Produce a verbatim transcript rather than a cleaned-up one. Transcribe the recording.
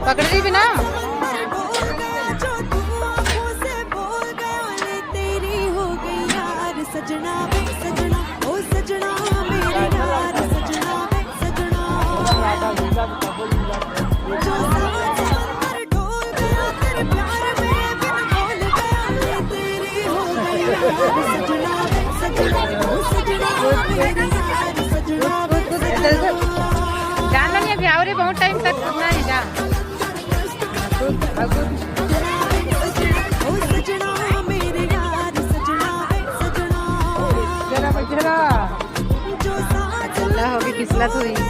पकड़ रही भी ना। जान लो नहीं, अभी आवरे बहुत टाइम तक सुनना है जा। अल्लाह हो गई, किसला तो हुई।